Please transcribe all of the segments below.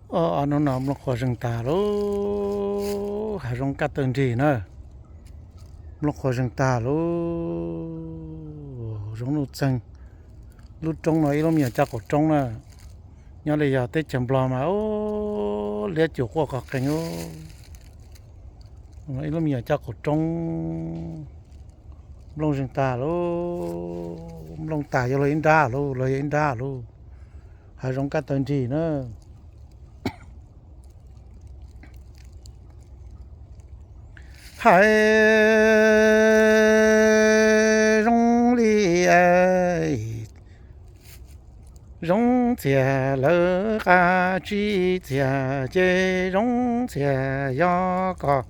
Hnub no nplooj qhuav zeeg tag lauj, hav zoov kaj tawg nrig na. Nplooj qhuav zeeg tag lauj, zoo nuj txeeg. Lub roob no ib lub me nyuam caj qaum roob na, nyob li yog teb chaws Nplog mas liab cuam quaj qhov qees. Ib lub me nyuam caj qaum roob, nplooj zeeg tag lauj, nplooj tag yuav luag ib nrab lauj, luag yuav ib nrab lauj. Hav zoov kaj tawg nrig na. Hav zoov li es, zoov txias lawv qab, tsis txias ces zoov txias yog koj.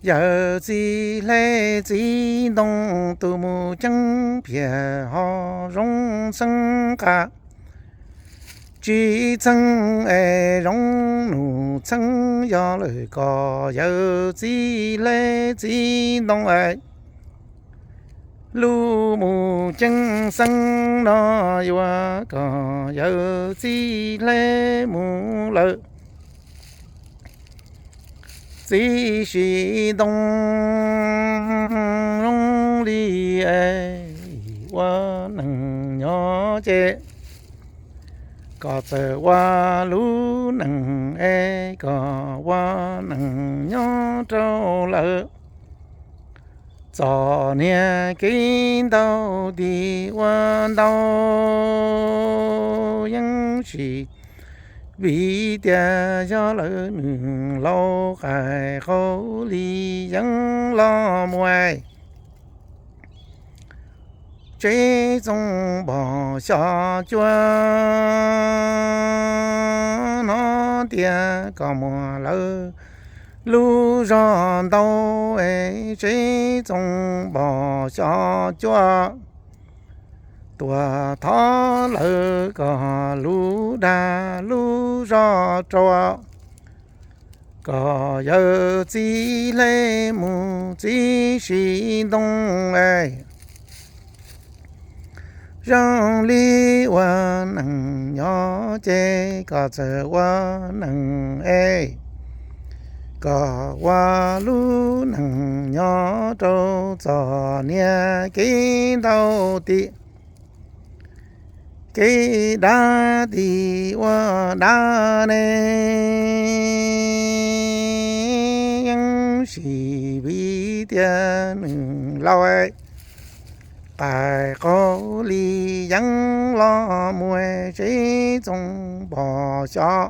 Yawm txiv hle txiv ntoo, tus mus ceeb phiaj ho zoov txheeb qab. Tsis txheeb es zoov nus txheeb yog lawm koj, yawm txiv hle txiv ntoo es. Lub mus ceeb xeeb no yuav koj, yawm txiv hle mus lawm. Txiv sim ntoo zoo li es ua neeg nyob ces, koj txawm ua lub neej es koj ua neeg nyob rau lawm. Txom nyem kev ntau tis ua ntau yeej tsis, vim tias yog lawv nws laus qaij qaug li yeeb los mus. Tsev txoos npog xyom cuab no tias koj muag lawv lub zog ntau es, tsev txoos npog xyom cuab tuaj thov lawv koj lub dag lub zog rau, koj yawm txiv hle mus txiv sim ntoo es. Zoo li ua neeg nyob ces koj txawm ua neeg es, koj ua lub neeg nyob rau txom nyem kev ntau tis, kev dab tis ua dab ne yeej tsis, vim tias nws laus qaij qaug li yeeb los mus. Tsev txoos npog xyom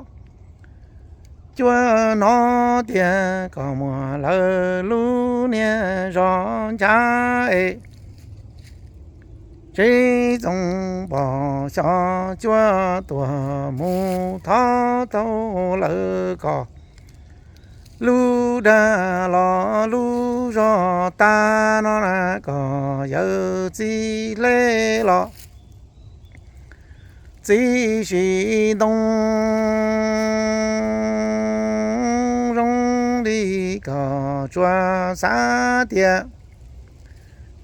cuab no tias koj muag lawv lub niag zog nchav es, tsev txoos npog xyom cuab tuaj mus thov tau lawv koj lub dag los lub zog tag no na, koj yawm txiv hle los txiv sim ntoo. Zoo li koj tsuas xav tias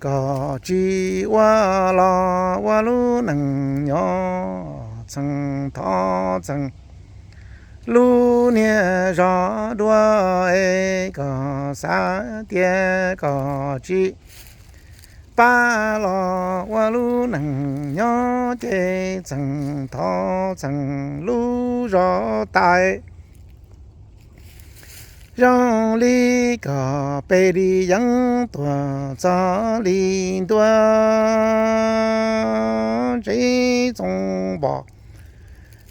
koj tsis ua los ua lub neej nyob txheej thov txheej lub niag zog dua es, koj xav tias koj tsis pab los ua lub neej nyob ces txheej thov txheej lub zog tas. Zoo li koj pem li yeeb tuaj txog li ntua, tsev txoos npog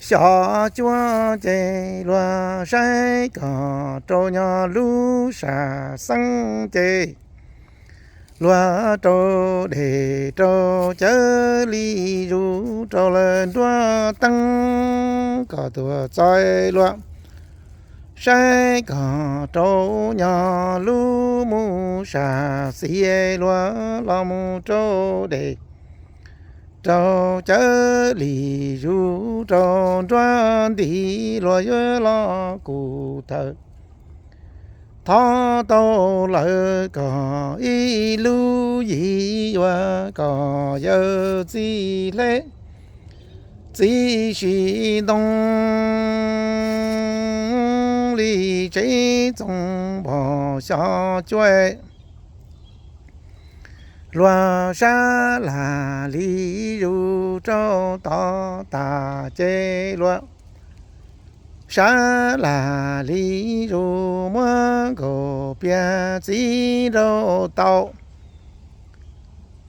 xyom cuab ces luag saib koj rau nyob lub sam xeeb ces, luag rau dej rau cawv li zus rau lawv nruab teeb, koj tuaj txog luag saib koj rau nyob lub mus sam xis, luag los mus rau dej rau cawv li zus rau nruab nti, luag yuav los kuv thawm thov tau lawv koj ib lub yim, yuav koj yawm txiv hle txiv si ntoo li tsev txoov npog xyov cuab, luag sab lam li zus rau tod tas ces luag sab lam li zus muab nkaus pias txiv nraug tau.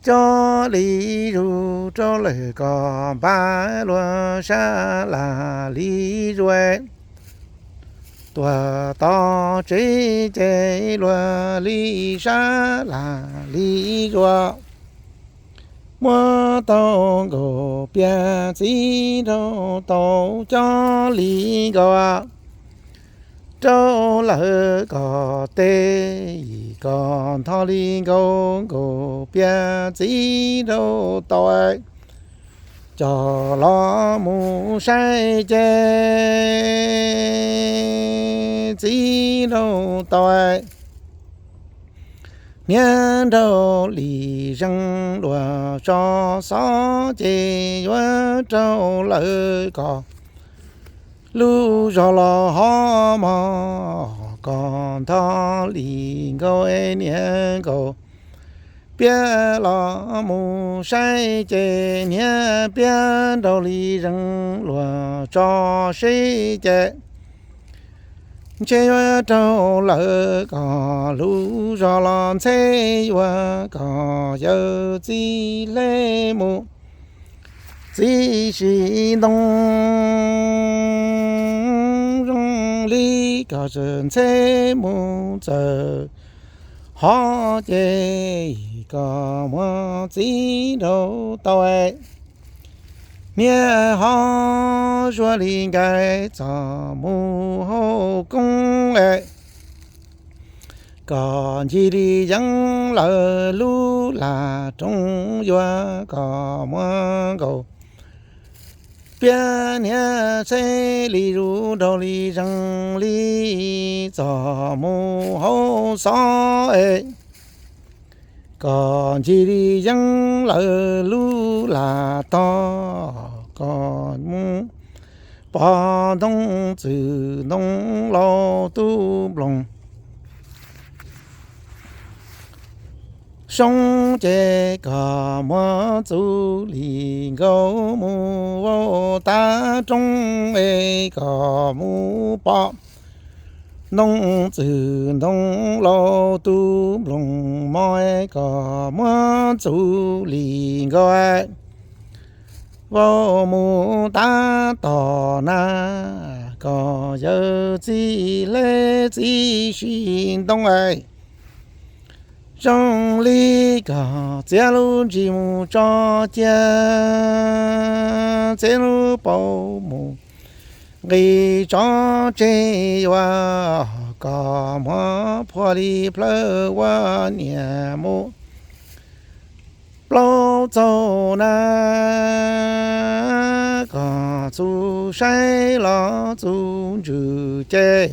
Coj li zus rau lawm kom npaj luag sab lam li zuav. Tuaj tod tsev ces luag li sab lam li zuav. Muab tau nkaus pias txiv nraug tau coj li nkaus rau lawm kom teb, kom ntho li nkaus nkaus pias txiv nraug tau. Coj los mus saib ces txiv nraug tau hniav nraug li zeeg luag tso xov ces yuav raug lawm kom lub zog los hov mog, kom ntho li nkaus niag nkaus piab los mus saib ces hniav piab nraug li zeeg luag tso seb ces ntshe yuav raug lawm kom lub zog los ntxhe yuav kom yawm txiv hle mus txiv si ntoo zoo li kom txawm ntxhe mus txawm hov ces kom muab txiv nraug tau hniav hov zuag li nkais txog mus hauv koob es kom ncig li yeeb lawm lub lag rooj yuav kom muab nkaus piab hniav txheb li zus nraug li zeeg li txog mus hauv xov es kom ncig li yeeb lawm lub lag tog kom mus pom ntoo txwm ntoo laus tub nploos soo ces kom muab txuv li nkaus mus vaus tav roob es kom mus pom ntoo txwm ntoo laus tub nploos mos kom muab txuv li nkaus vaus mus tav tom na kom yawm txiv hle txiv si ntoo zoo li kom txiav lub ntsis mus tso cia, txiav lub paum mus nqis tso tseg yuav kom muab phua li plawv ua niam mus plaub txaug na kom txuv saib los txuv ntsws ces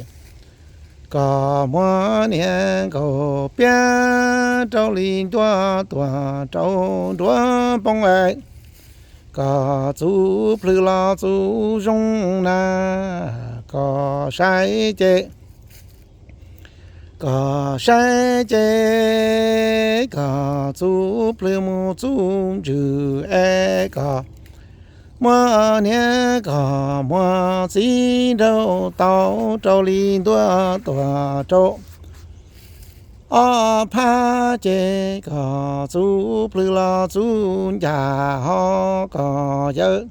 kom muab niam nkaus piab rau li ntuaj tuag rau nruab npoo kom txuv plhws los txuv zoo na kom saib ces kom saib ces kom txuv plhws mus txuv ntsws es kom muab niam kom muab txiv nraug tau rau li ntuaj tuag rau ob phab ces kom txuv plhws los txuv ncas ho kom yawm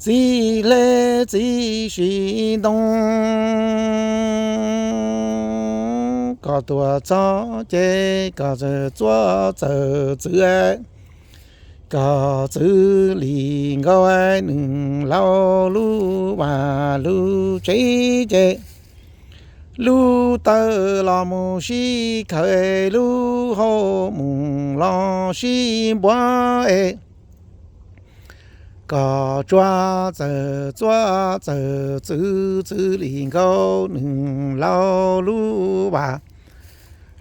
txiv hle txiv si ntoo kom tuaj txog ces kom txawm txuav txawm txwv kom txwv li nkaus nws laus lub vaj lub tsev ces lub taw los mus sib khaws lub hau mus los sib npuav es kom tsuag txawm txuav txawm txwv txwv li nkaus nws laus lub vaj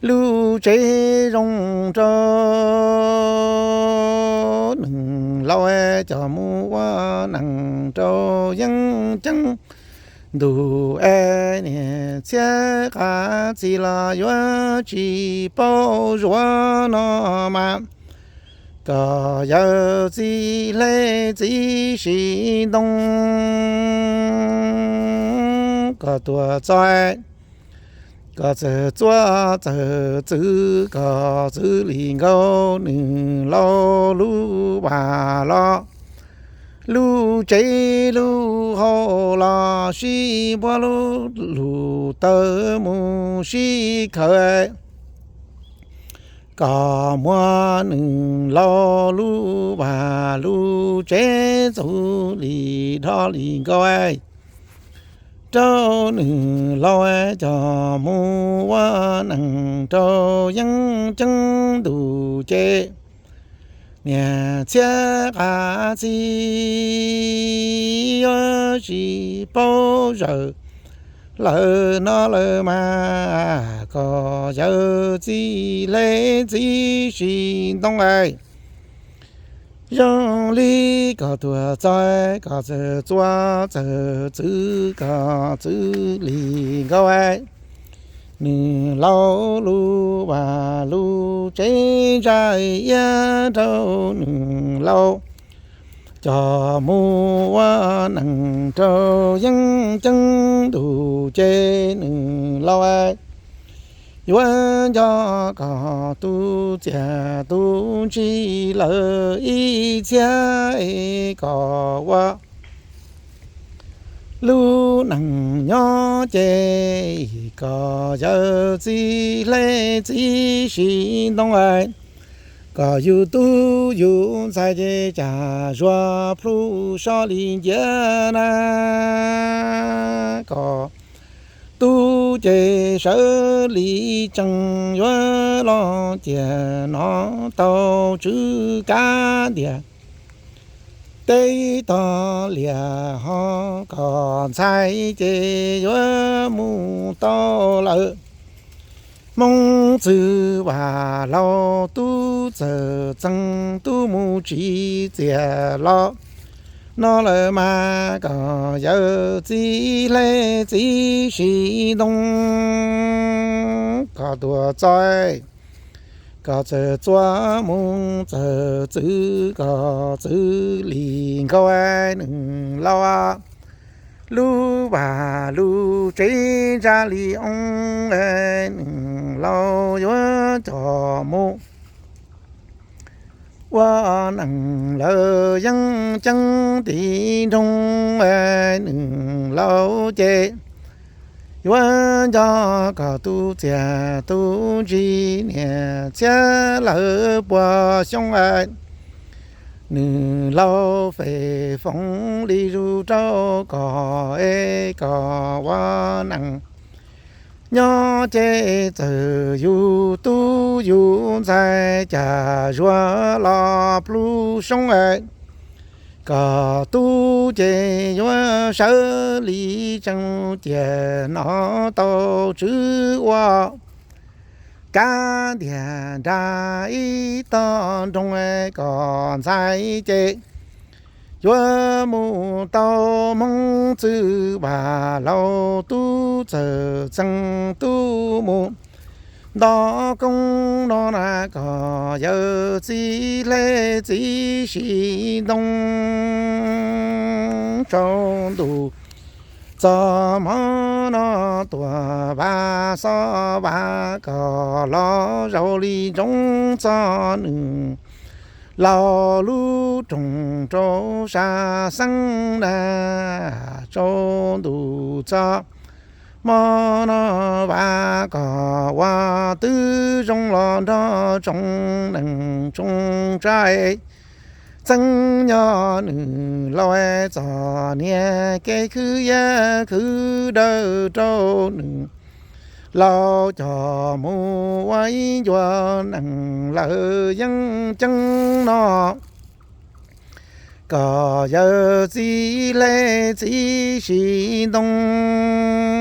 lub tsev zoo rau nws laus coj mus ua neej rau yeeb ceeb ntuj es niam txhiab qab txij los yuav tsis paub zuav no mas kom yawg txiv hle txiv sim ntoo kom tuaj txog kom txawj txuas txawj txwv kom txwv li nkaus nws laus lub vaj los lub tsev lub hauv los sib npuab lub lub taw mus sib khaws kom muab nws laus lub vaj lub tsev txuj li dhos li nkaus rau nws laus coj mus ua neej rau yeeb ceeb ntuj ces niam txhiab qab txij yuav tsis paub zawm lawm no lawm mas kom yawg txiv hle txiv sim ntoo zoo li kom tuaj txog kom txawj txuas txawj txwv kom txwv li nkaus nws laus lub vaj lub tsev ntsa iab rau nws laus coj mus ua neej rau yeeb ceeb ntuj ces nws laus yuav nco kom tu txiaj tu ntsig lawm ib txhia kom ua lub neej nyob ces kom yawg txiv hle txiv sim ntoo kom yus tub yus ntxhais ces cas zuag plhu so li nciab na kom tub ces sawv li tsees yuav los ciaj no tau tswv kav tias teb tog liaj ho kom ntxhais ces yuav mus tau lawm. Hmoob txwv vaj laug tub txawj txeeg tub mus tsis txiaj los no lawm mas kom yawg txiv hle txiv sim ntoo kom tuaj txog kom txawj txuas mus txawj txwv kom txwv li nkaus nws laus lub vaj lub tsev ntsa li oo nws laus yuav coj mus ua neej lawm yeeb ceeb tim nroog nws laus ces yuav nco kom tu txiaj tu ntsig niam txhiab lawv puag xyoo nws laus fej foom li zus rau kom es kom ua neej nyob ces txawm yus tub yus ntxhais cas zuag los plhu soob kom tub ces yuav sawv li tsees ciaj no tau tswv ua kav tiag nrag ib tog nroog kom ntxhais ces yuav mus tau Hmoob txwv vaj laug tub txawj txeeg tub mus nto koob no na kom yawg txiv hle txiv sim ntoo tsaus ntuj txog hmo no tuaj vaj xov vaj kom los zaum li ntsoov txog nws laus lub roog rau sab xeeb na tsaus ntuj txog hmo no vaj kom ua twb zoo los nrog tsoom neej tsoom tsav txeeb nyob nws laus txom nyem kev khwv yias khwv dawb rau nws laus coj mus ua ib ncua neej lawm yeeb ceeb no kom yawg txiv hle txiv sim ntoo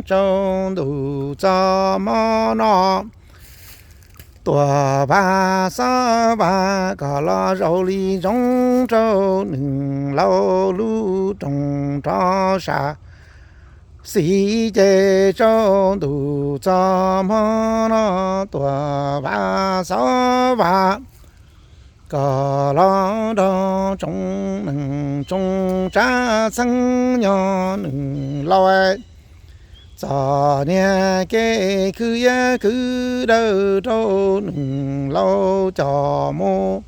tsaus ntuj txog hmo no Tuam Vaj Xov Vaj, koj los zaum li zoo rau nws laus lub rooj rov sab xis ces rau ntu txog hmo no. Tuam Vaj Xov Vaj, koj los nrog tsoom neeg tsoom tsav txheeb nyob nws laus txom nyem kev khwv yias khwv dawb rau nws laus coj mus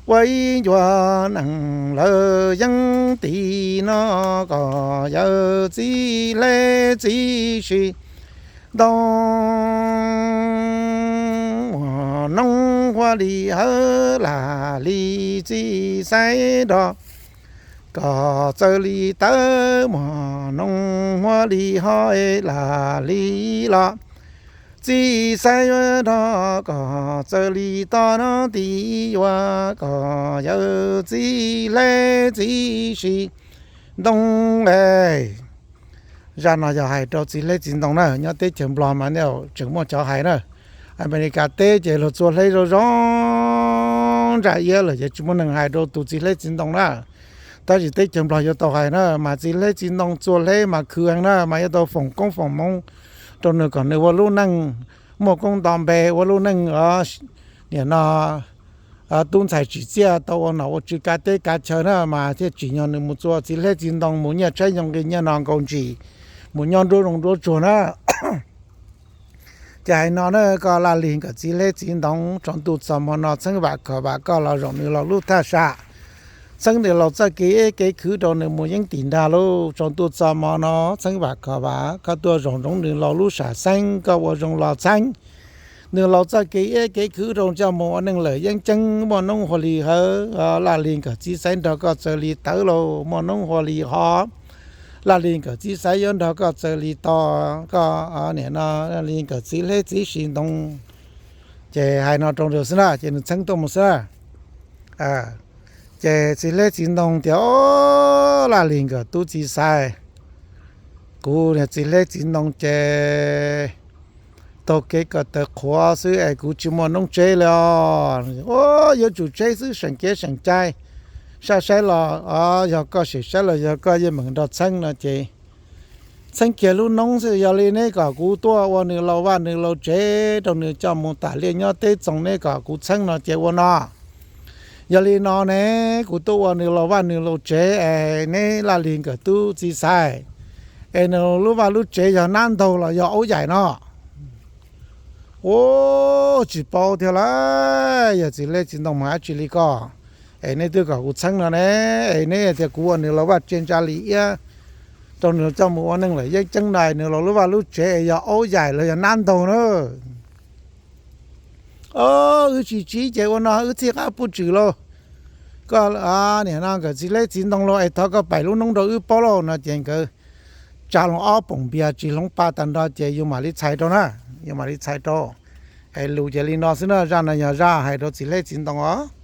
ua ib ncua neeg lawm yeej tim no. Koj yawm txiv hleb txiv si ntoo, muaj noob hua li hawv lam li txiv xaiv nrog koj txawj li tawv, muaj noob hua li hov lam li los txiv xaiv yuav nrog koj txawj li to no tim yuav koj yawm txiv hleb txiv si ntoo. Zaj no yog hais rau txiv hleb txiv ntoo na, nyob teb chaws Nplog mas nej tseem muaj cov hais na. Amelikas teb ces luag txua hleb zoo zoo ntsa iab lawm ces tsis muaj neeg hais rau tus txiv hleb txiv ntoo na. Tab sis teb chaws Nplog yuav tau hais na, mas txiv hleb txiv ntoo txua hleb mas khwv heev na, mas yuav tau foom koob foom hmoov rau nws kom nws ua lub neej muaj koob nto npe, ua lub neej nim no tub ntxhais tsim txiaj tau ua nom ua tswv kav teb kav chaw na, mas thiaj tsim nyog nws mus txua txiv hleb txiv ntoo mus nyiaj tshaib nyoog nqi nyiaj no nkaus ntsis, mus nyob nruab zoov nruab tsuag na. Ces hais no na, koj Laj Lig nkawm txiv hleb txiv ntoo, tsaus ntuj txog hmo no txheeb vam khom vam koj los zaum nws laus lub thaj sam, txheeb nws laus txoj kev eb kev khwv rau nws mus yeej tim nrag lauj. Tsaus ntuj txog hmo no txheeb vam khom vam koj tuaj zaum zoov nws laus lub sam xeeb, koj ua zoo los txheeb nws laus txoj kev eb kev khwv rau coj mus ua neej lawm yeeb ceeb, muaj noob hua li hawv, Laj Lig nkawm txiv xaiv nrog koj txawj li tawv lauj, muaj noob hua li hov, Laj Lig nkawm txiv xaiv yuav nrog koj txawj li to, koj nim no Laj Lig nkawm txiv hleb txiv si ntoo. Ces hais no rau nws xwb na, ces nws txheeb tuaj mus xwb na. Ces txiv hleb txiv ntoo tias, Au, Laj Lig nkawm tub txiv xaiv, kuv niag txiv hleb txiv ntoo ces taug kev ko taw qhuav xwb es kuv tsis muaj noob tseb li os. Au, yuav tsum tseb xwb, seem kev seem cai, saib saib los yog koj, seem saib los yog koj, yeej meem nrog txheeb no ces txheeb kiag lub noob xwb. Yog li neb kom kuv tuaj ua nws laus vaj nws laus tsev rau nws coj mus tam liaj nyob teb txoos, neb kom kuv txheeb no ces ua no. Yog li no ne, kuv tuaj ua nws laus vaj nws laus tsev es neb Laj Lig nkawm tub txiv xaiv, es nws lub vaj lub tsev yog nab ntaug los yog aub yaim no? Au, tsis paub thiab lauj, yog txiv hleb txiv ntoo mas dab tsi li ko. Es neb twb kom kuv txheeb no ne, es neb tias kuv ua nws laus vaj tsev ntsa li iab rau nws coj mus ua neej lawm yeeb ceeb no, nws laus lub vaj lub tsev es yog aub yaim los yog nab ntaug na? Au, wb tsis tsib ces ua no, wb txhij qab puj tswm lauj. Koj nim no nkawm txiv hleb txiv ntoo lauj, es thov koj paim lub noob rau wb paub lauj no ces nkawd tsa loo ob poom npias tsis hloov pa tag nrho ces yus mam li txhais rau na, yus mam li txhais rau. Es lus ces li no xwb na, zaj no yog zaj hais rau txiv hleb txiv ntoo os.